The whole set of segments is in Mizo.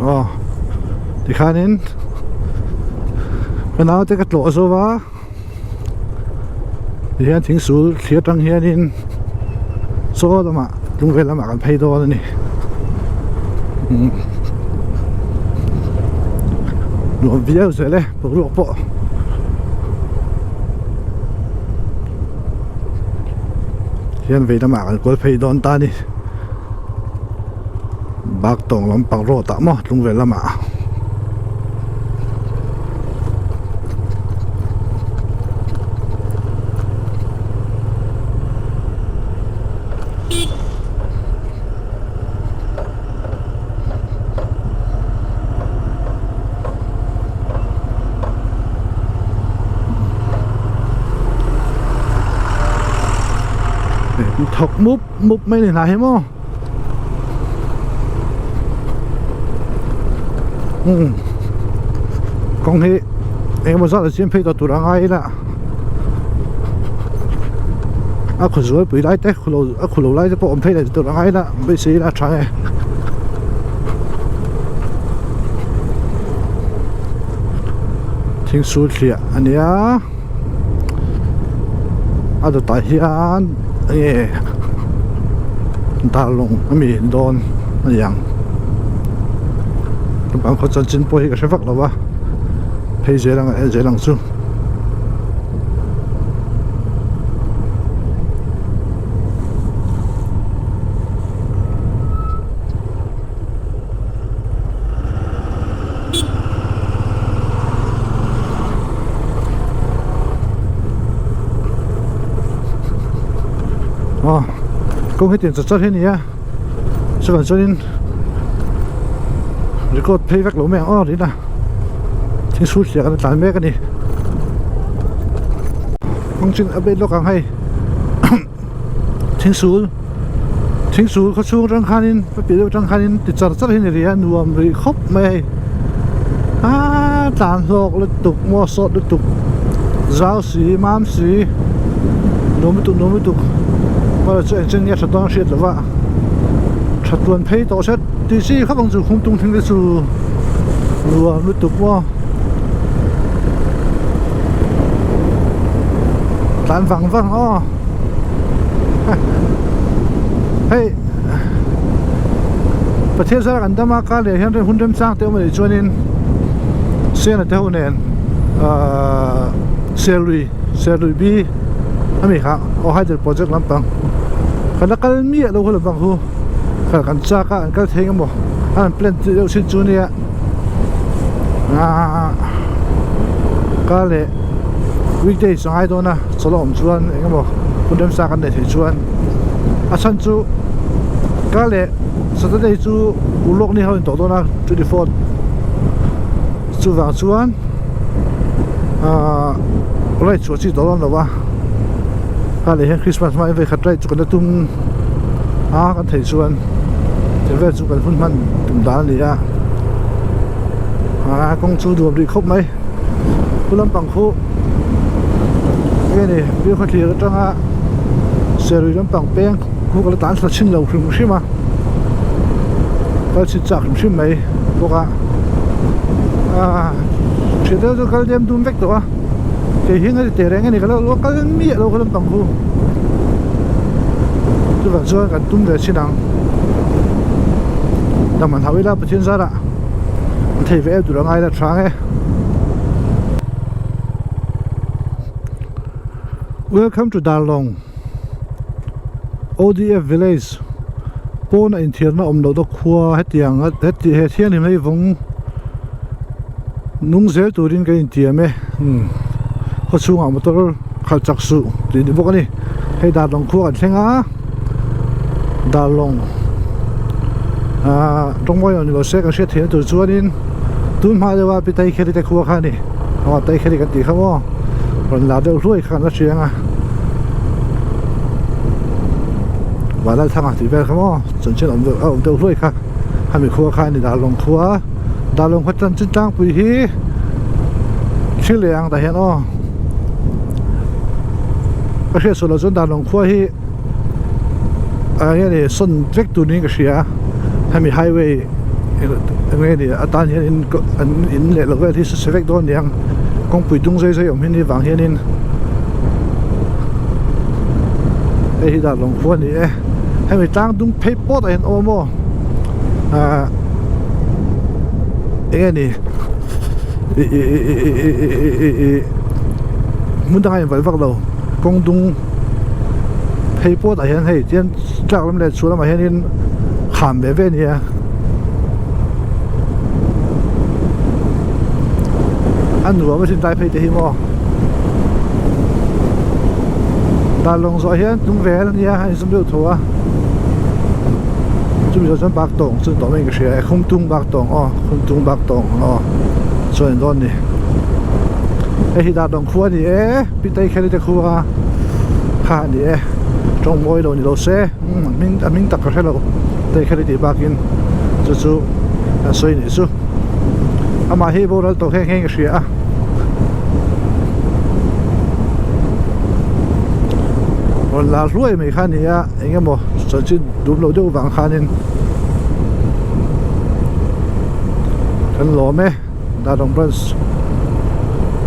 Aw tikhanin ka naute ka tlawh zo va tihian thing sul thli atang hianin chaw lamah tlung vel lamah kan phei dawn a ni umm nuam viau zel e boruak pawh. Hian vei lamah kan kual phei dawn ta a ni. Bak tawng lampang road ah maw tlung ve lamah. Thawk mup mup mai ni hnai hi maw. Umm kawng hi engemaw zat a siam phei tawh tur a ngai ila a khaw zual pui lai te a khaw lo lai te pawh awm phei leh tur a ngai ila beisei ila a tha nge. Thing sul thliah a nia a dawtah hian enge darlawng a mi dawn a ni ang naupang khaw chanchin pawh hi ka hre vak lo va phei zel ang a en zel ang chu. Aw kawng hi tiang char char hi a ni a chuvang chuanin record phei vek lo mai ang aw rin a thil chhut hliah kan tlan mek a ni kawng chin a bet lawk ang hei. Thingsul thingsul khaw chhung atang khanin a piah deuh atang khanin ti char char hian i ri a nuam rih khawp mai a hei aaa tlan hlawk lutuk maw sawt lutuk zau si mam si nuam lutuk nuam lutuk erawh chu engchen nge a tha dawn a hriat loh a tha tluan phei tawh se tih chi khawp ang chu khum tung thleng te chu nuam lutuk maw. Tlan vang vang aw hei Pathian zara kan dam a kar leh hian hun remchang te awm a nih chuanin Sena te ho nen ahh Serlui Serlui bi ami kha aw hydel project lampang kan la kal miah lo kha lampang khu kal kan chak a an kal thei emaw a an plan deuh chin chu ania. Aaa kar leh weekdays a ngai dawn a chawlh a awm chuan eng emaw hun remsa kan neih theih chuan a chhan chu kar leh saturday chu urlawk ni ho in tawh dawn a 24 chuvang chuan aaa ride chhuah chi tawh dawn lo va kar leh hian christmas hma in vei khat ride chu kan la tum a kan theih chuan. Thil vel chu kan hun hman tum dan a ni a ah kawng chu nuam rih khawp mai pu lampang khu enge ni bial khawthlir atanga serui lampang peng khu ka la tan thla chhin lo hrim hrim a kal chhin chak hrim hrim mai bawk a ah thian te chu kal diam dum vek tawh a kei hi nga ti teh reng a ni ka lo kal miah lo kha lampang khu. Chuvang chuan kan tum ve chin ang dam han hauh ila Pathian zarah an thei ve em tur a ngai la tha ang e. Welcome to Darlong ODF village pawn a inthiarna awm loh na khua hetiang heti he thianghlim hei vawng nung zel turin kan intiam e umm khaw chhungah motor khalh chak suh tih ni bawk a ni hei darlawng khua kan thleng a darlawng ahh tawngmawi lo ni lo se kan hriat theihna tur chuanin tun hma deuha pi taikheri te khua kha a ni aw taikheri kan tih kha maw rawn lar deuh hluai kha kan la hriang a Vanlalthanga tih vel kha maw chanchin awm deuh a awm deuh hluai kha hemi khua kha a ni darlawng khua darlawng khaw chanchin tlangpui hi thil leh ang tah hian aw. Ka hriat sual loh chuan Darlawng khua hi ah hian ih sawn vek tur niin ka hria a hemi highway eng nge ni atan hianin an in leh lo vel hi sa vek dawn aniang kawngpui dung zai zai awm hi ni vang hianin hei hi darlawng khua a ni e hemi tlang dung phei pawt ah hian awm a maw ahh eng nge ni ih ih ih ih ih ih ih ih hmun dangah invalh vak lo kawng dung phei pawt ah hian hei tihian tlak lam leh chhuah lamah hianin kham ve ve a nia. A nuam a sin tlai phei te hi maw Darlawng zawh hian tlung vel a nia a inzawm deuh tho a chumi zawh chuan bak tawng chu tawh mai in ka hria e khumtung bak tawng aw khumtung bak tawng aw chuan in dawn a ni hei hi Darlawng khua a ni e Pitei Kheli te khua kha a ni e tawng mawi lo ni lo se a hming tak ka hre lo Pitei Kheli tih bakin chu chu an sawi a nih chu. Amah hi boral tawh nghe nghe ka hria a. Rawn la hluai mai kha a ni a, eng emaw chanchin dum lo deuh vang khanin kan lawm e Darlawng branch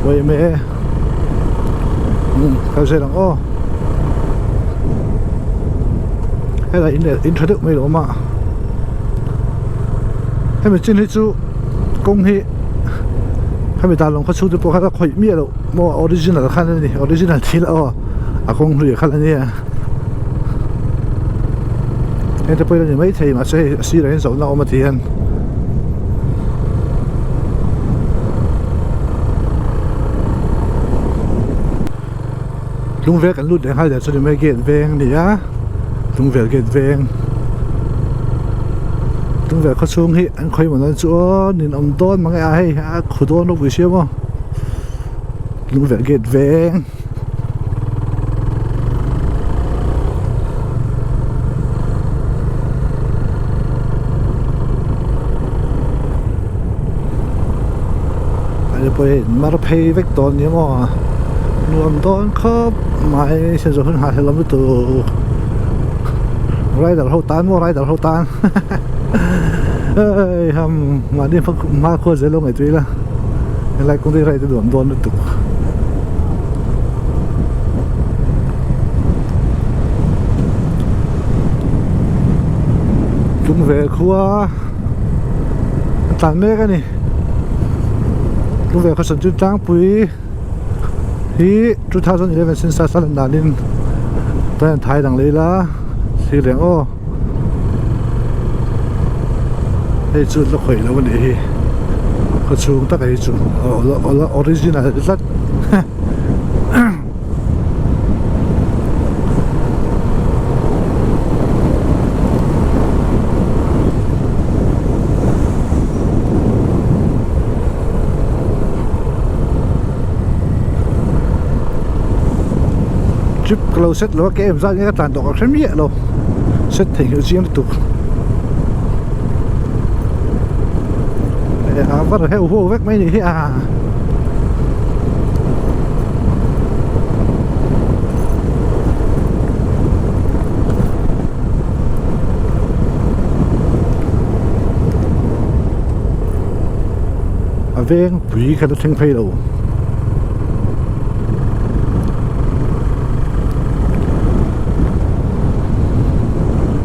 uaime e umm kal zel ang aw helai in leh in tha deuh mai lo awm a. Hemi chin hi chu kawng hi hemi dan lawng kha chhung te pawh khan a khawih miah loh maw original khan a ni original thil aw a kawng hlui khan a nia heng te pawh hi a ni maithei mahse hei a sirah hian zawhna a awm a ti hian. Tlungvel kan lut leh nghal der chu ni mai gate veng a ni a Tlungvel gate veng Tlungvel khaw chhung hi an khawi maw dawn chu aw ninawm dawn mang e a hei a khu dawn ropui sia maw Tlungvel gate veng. Hei pawh hi mar phei vek tawh a ni maw nuam dawn khawp mai se zawh hun nghah hlelh awm lutuk rider ho tan maw rider ho tan hei ham mahni hmakhua zel lo ngaihtuah ila helai kawng te hi ride a nuam dawn lutuk. Tlungvel khua a tlan mek a ni Tlungvel khaw sawn chu tlangpui hi 2011 census a lan danin tunah hian thai dang leh ila thlir reng aw hei chu la khawih loh a nih hi khaw chhung taka hi chu original tlat. Trip ka lo set lo a ke em zat nge ka tlan tawh ka hre miah lo set thei nghilh chiang lutuk a var heuh huau vek mai ni hi a. A veng pui kha la thleng phei lo.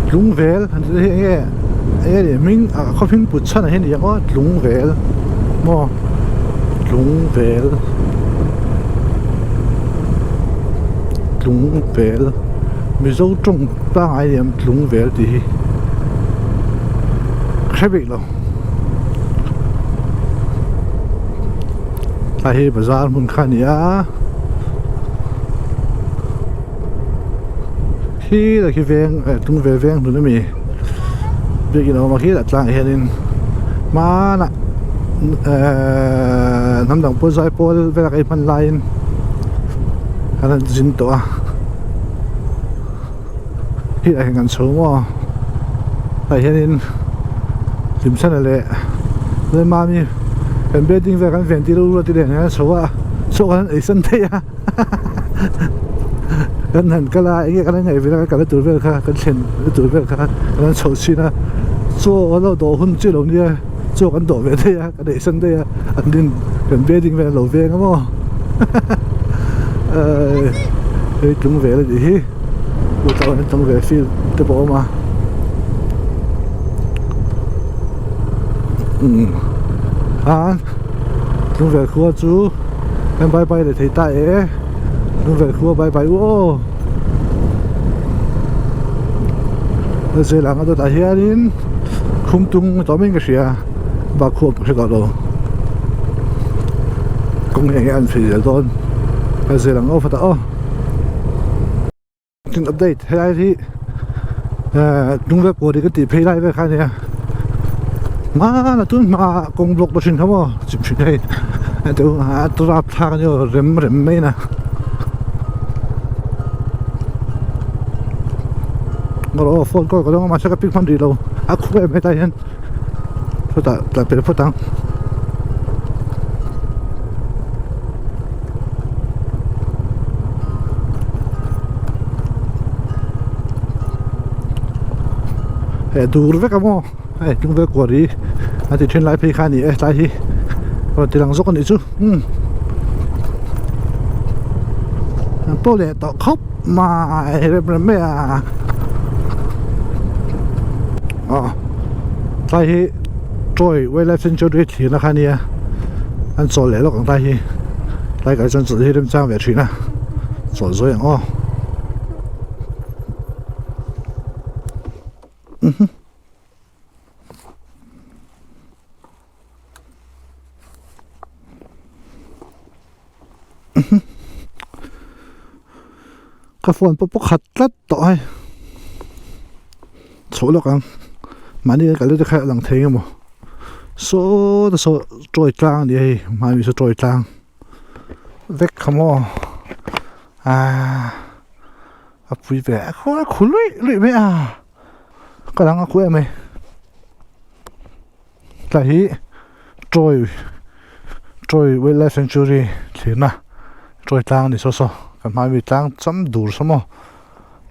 Tlungvel han tih hi eng nge eng nge ni hming ah khaw hming put chhan ah hian ni ang aw Tlungvel maw Tlungvel Tlungvel Mizo tawng pangngai ni ang Tlungvel tih hi ka hre bik lo a hi bazar hmun kha a ni a. Khi lah khi veng eh tung ve veng hlun ami biakin a awm a khi lah tlangah hianin hmanah ehh hnam dang pawl zai pawl vel a ka inhman laiin kan han zin tawh a khi ah hian kan chho maw tah hianin hlimchhana leh Lalmami kan building vel kan ven tir ru te nen hian an chho a chaw kan han ei san daih a. Kan han kal a enge kan han ngaih ve a kan kalna tur vel kha kan thlen na tur vel kha kan han chhoh chhin a. Chaw an lo dawh hun chi lo nia chaw kan dawh ve daih a kan ei san daih a an rin kan building vel an lo veng a maw hei tlung vel a nih hi chutah hian tlung vel field te pawh a awm a umm a tlung vel khua chu kan bye bye leh thei ta e tlung vel khua bye bye u aw. Zela anga dawtah hianin khumtung a tawm in ka hria bak khuap ka hre tawh lo kawng hi enge an fei zel dawn ka zel ang aw fatah aw tin update helai hi eh tlungvel kuari ka tih phei lai vel kha ania hmana tun hma kawng block ta thin kha maw chip thin hei a rapthlak ania rem rem mai na. Aw phone call ka dawng a mahse ka pick hman rih lo a khup em hetah hian chutah tla pel phawt ang. Heh dur vek a maw hei tlung vel kuar hi a ti then lai phei kha a ni e tlai hi rawn ti lang zawk a nih chu umm an paw leh tawh khawp mai rem rem mai a aw tlai hi Troy wildlife sanctuary thlir na kha a nia an chawl leh lawk ang tlai hi tlai kal chuan chawlh hi remchang ve thin a chawlh zawi ang aw. Ka phone pawh pakhat tlat tawh a hei chhoh lawk ang mahni kal te kha a lang thei emaw saw te saw tawi tlang a ni a hei hmai saw tawi tlang vek kha maw ahh. A pui ve a khaw a khu luih luih mai a ka dang a khu em mai tlai hi Troy Troy wildlife sanctuary thlirna Troy tlang a ni saw saw kan hma ami tlang cham dur saw maw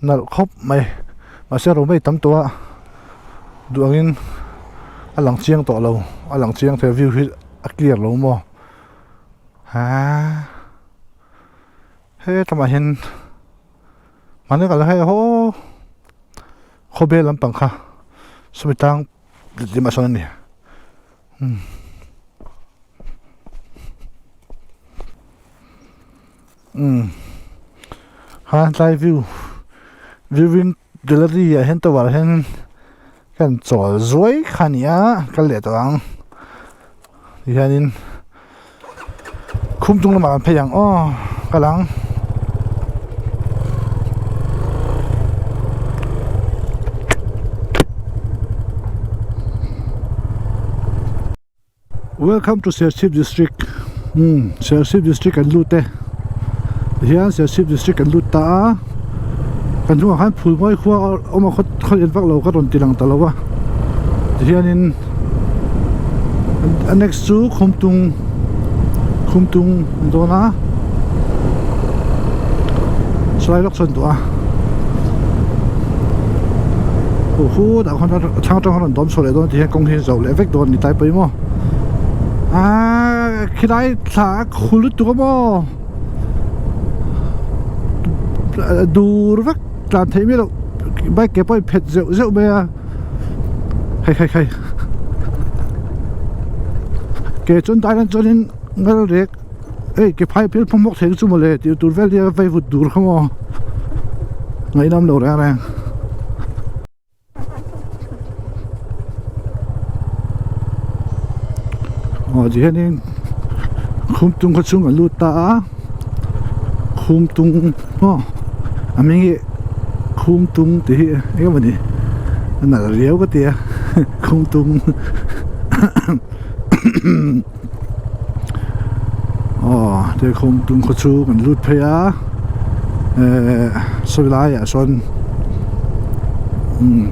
nalh khawp mai mahse ro mai tam tawh a duh angin a lang chiang tawh lo a lang chiang thei a view hi a clear lo maw haa. He tlangah hian mahni kal hei haw khawbel lampang kha sawmi tlang lehlam ah sawn a ni umm umm khan tlai view viewing gallery ah hian tower ah hian kan chawl zuai kha a ni a kal leh tawh ang tihianin khum chung lamah kan phei ang aw kal ang. Welcome to Serchhip District umm Serchhip District kan lut e tihian Serchhip District kan lut ta a kan hnungah khan Phulmawi khua a awm a khaw lian vak lo ka rawn ti lang ta lo a tihianin a next chu Khumtung Khumtung a dawn a chulai lawk chuan duh a aw khutah khuan a thlang atang a rawn dawm chhuah leh dawn tihian kawng hi a zo leh vek dawn a ni tlai pawimawh aaa khilai thla a khu lutuk a maw dur vek tlan theih miah loh bike ke pawh a inphet zeuh zeuh mai a. Hei hei hei ke chuan dai lan chuanin ngal rek hei ke phai phel phawm bawk thei chu mawle tih tur vel hi a vei vut dur kha maw ngaihnawm lo reng reng. Aw ti hianin khumtung kha chhung an lut ta a khumtung aw a hming hi khumtung tih hi eng emaw ni a nalh riau ka ti a khumtung aw te khumtung khaw chhung an lut phei a ehh sawi laiah sawn umm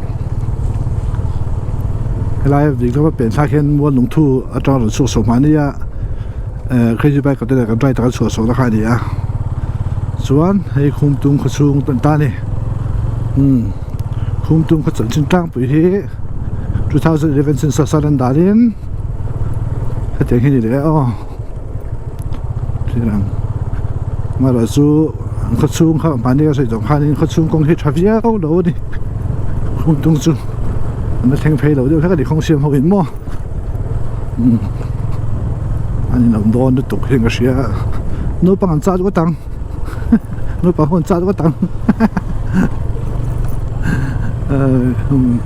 helai ding lama pen thlak hian mual lungthu atanga rawn chhuak chho mahni a ehh crazy bike te leh kan ride kan chhuah chhoh na kha a ni a chuan hei khumtung khaw chhung tan ta a ni umm khumtung khaw chanchin tlangpui hi. 2011 census a lan danin hetiang hi a ni leh a aw thil ang amaherawh chu an khaw chhung kha mahni a sawi tawh khanin khaw chhung kawng hi tha viau lo a ni hun tung chu an la thleng phei lo deuh hlek a ni kawng siam ho in maw umm an inawm dawn lutuk hian ka hria naupang an chah ngawt ang naupang ho an chah ngawt ang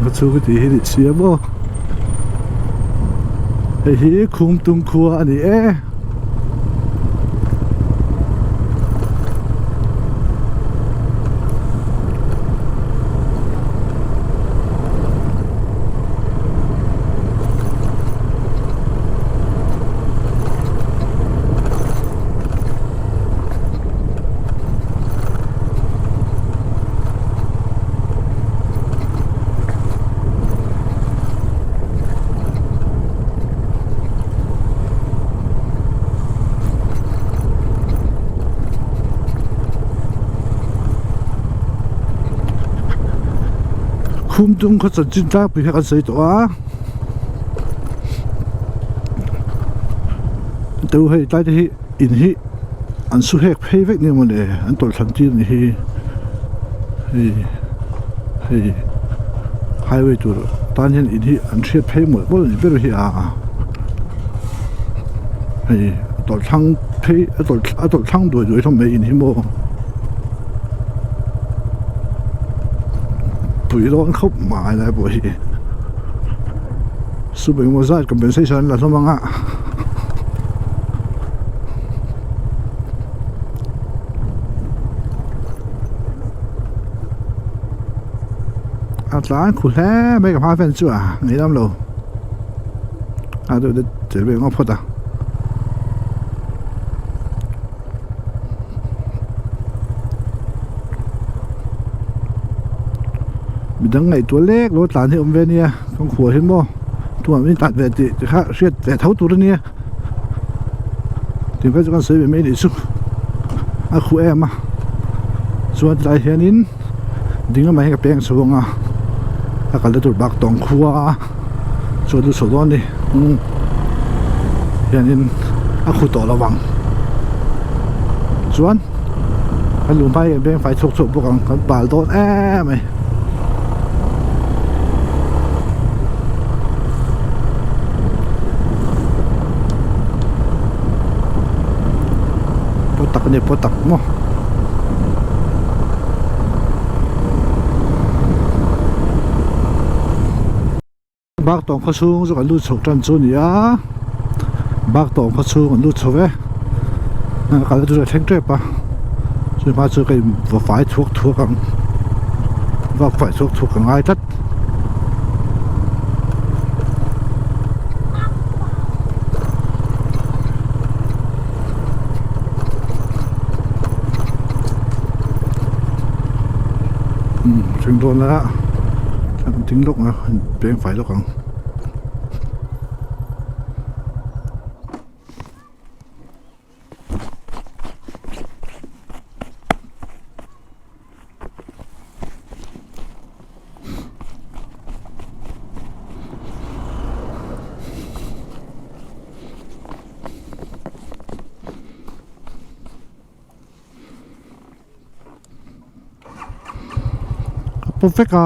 khaw chhung tih hi ni sia maw hei hi khumtung khua a ni e. Khumtung khaw chanchin tlangpui kha kan sawi tawh a teu hei tlai te hi in hi an su hek phei vek nia mawle an tawlh thlan tir ni hi hei hei highway tur tan hian in hi an hriat phei mawlh mawlh a ni ber hi a hei a tawlh thlang phei a tawlh a tawlh thlang duai duai hlawm mai in hi maw pui dawn khawp mai lai pawh hi sum engemaw zat compensation an la hlawm ang a. A tlan khu hle mai ka hma vel chu a ngeilam lo a deuh deuh tel ve ngawt phawt a. Midang ngaihtuah lek lo tlan hi a awm ve ania kawngkhuar hi maw tunah min tlan ve tih kha hriat ve tho tur ania. Tin phei chu kan sawi ve mai anih chu a khuh em a chuan tilai hianin ding lamah hian ka peng chho ang a a kalna tur bak tawng khua a chuan chu chho dawn a ni umm hianin a khuh tawh lo vang chuan kan luh hma hian beng fai chhuak chhuak bawk ang kan bal dawn em mai. Paw tak a ni paw tak maw bak tawng khaw chhung chu kan lut chho tan chu a ni a bak tawng khaw chhung an lut chho e kal chu a thleng tep a chu hma chu ka in va fai thuak thuak ang vak fai thuak thuak ka ngai tlat. Umm thleng dawn la an ding lawk ang a an peng fai lawk ang. A paw vek a.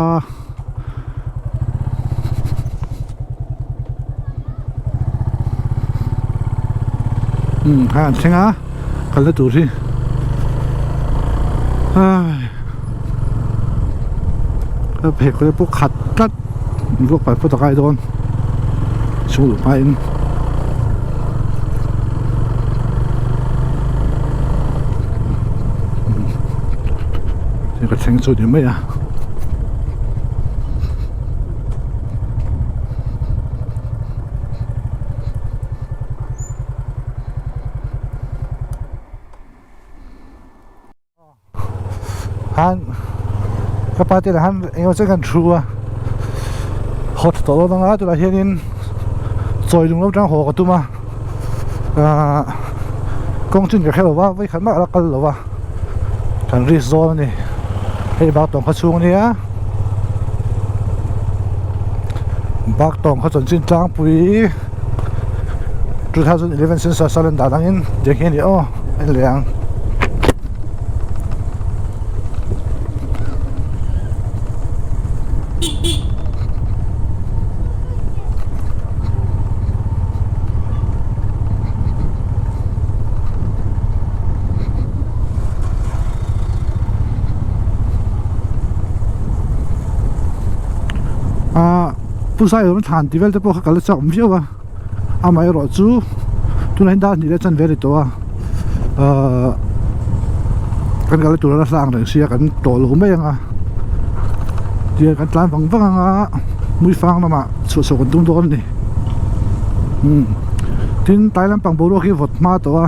Umm kha an thleng a kalna tur hi ai ka pheikhawk te pawh khat tlat vuak pai phawt a kai dawn chhung luh hmain. Ka thleng chu ni mai a. Han ka pa te lah han eng emaw chen khan thu a haw tha tawh dawn anga tunah hianin chawi lung lo tang haw ka tum a ahh kawng chin ka hre lo va vawikhat mah a la kal lo va kan risk zawn a ni hei bak tawng kha chhung a nia. Bak tawng kha chanchin tlangpui 2011 census a lan dan angin tiang hi a ni aw en leh ang. Ahh pu Zion a thlan tih vel te pawh kha ka la chak awm viau a amaherawh chu tunah hian dar hnih leh chanve a ni tawh a ahh kan kal na tur a hlang reng sia kan tawh lo mai ang a tihian kan tlan vang vang ang a hmuifang lamah chhuah chhuah kan tum dawn a ni umm tin tlai lampang boruak hi vawt hma tawh a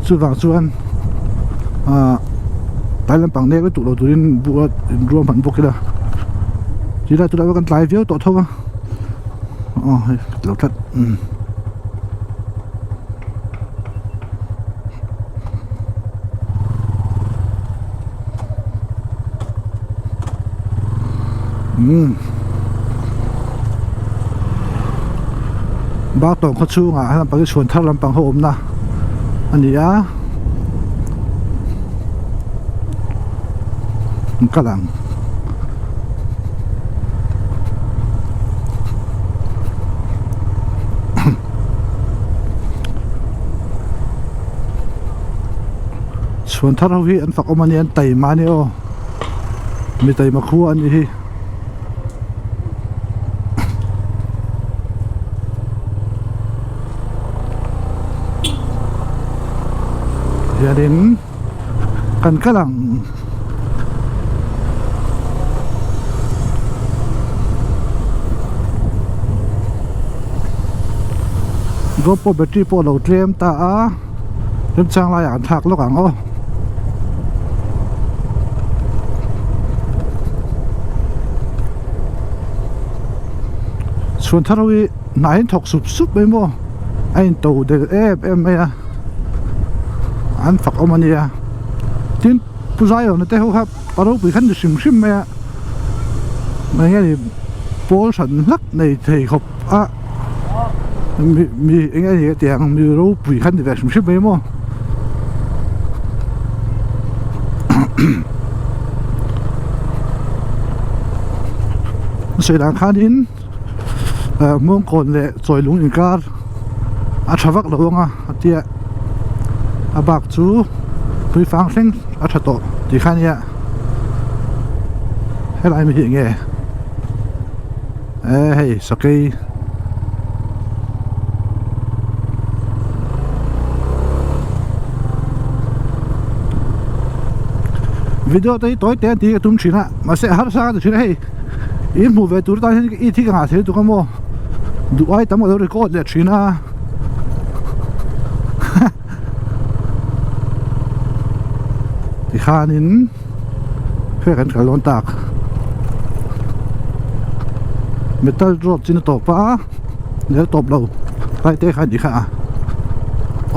chuvang chuan ahh tlai lampang nek lutuk lo turin buh a inruahman bawk ila tilai tunah pawh kan tlai viau tawh tho a aw hei ka ti lo tlat umm. Umm Baktawng khaw chhungah he lampang hi chhuan thar lampang ho awmna a ni a an kal ang. Chhuan thar ho hi an fak awm a nia an taima a nia aw mi taima khua a nih hi. Hianin kan kal ang. GoPro battery pawh a lo tlem ta a remchang laiah an thlak lawk ang aw. Chhuan thar ho hi hnah hi an thawk sup sup mai maw a in to del em em mai a an fak awm a nia tin Pu Zaiawna te ho kha a ropui khan ni hrim hrim mai a eng nge ni pawl hran hlak nei thei khawp a mi mi eng nge ni ka tih ang mi ropui khan ni ve hrim hrim mai maw. Sawi dan khanin Hmawngkawn leh Chawilung inkar a tha vak lo ang a a tia a bak chu tuifang thleng a tha tawh tih kha ania helai mi hi eng nge eh hei sakei. Video te hi tawi te an tih ka tum thin a mahse a harsa ka ti thin a hei in hmuh ve tur tan hian i thi ka nghah thei lutuk a maw duh ai tam ka lo record leh thin a tikhanin hei kan kal dawn tak metal road chin a tawp a lel tawp lo tlai te kha a nih kha a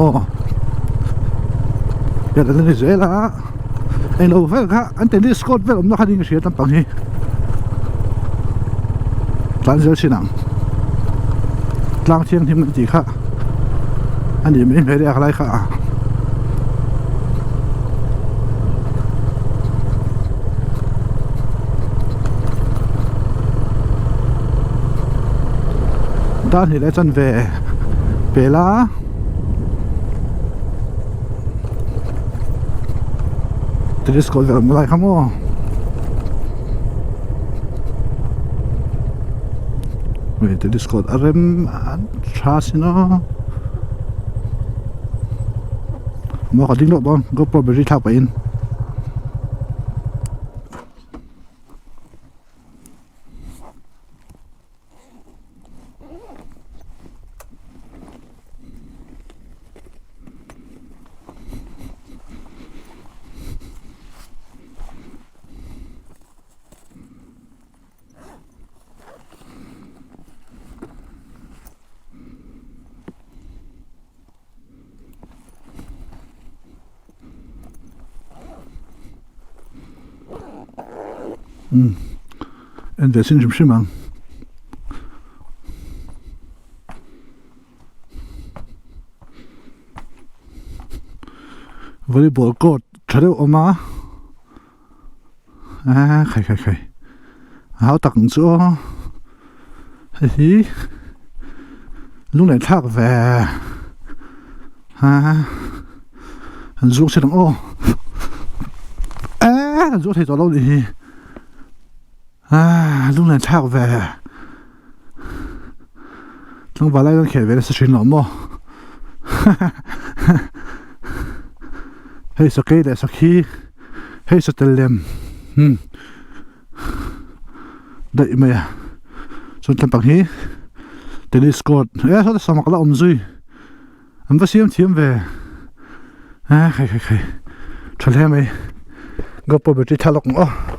aw vel an ni zel a englo vel kha an tennis court vel awmna kha niin ka hria lampang hi tlan zel thin ang tlang thianghlim an tih kha a nih mai hmel e a lai kha a. Dar hnih leh chanve pel a tennis court vel awmna lai kha maw hei tennis court a rem a tha sin aw. Maw ka ding lawk dawn GoPro battery thlak pahin. Umm en ve sin hrim hrim ang. Volleyball court tha deuh a awm a ah khai khai khai a hau tak ang chu aw hei hi lung leh thlak ve ah an zuang chhin ang aw eh an zuang thei tawh lo a nih hi ah lung leh thlak ve tlangval lai kan khel ve nasa thin lo maw hei sakei leh sakhi hei satel lem hmm daih mai a chuan tlampang hi tennis court eh sawta samak la awm zui an va siam thiam ve ah khai khai khai tha hle mai gopro battery thla lawk ang aw.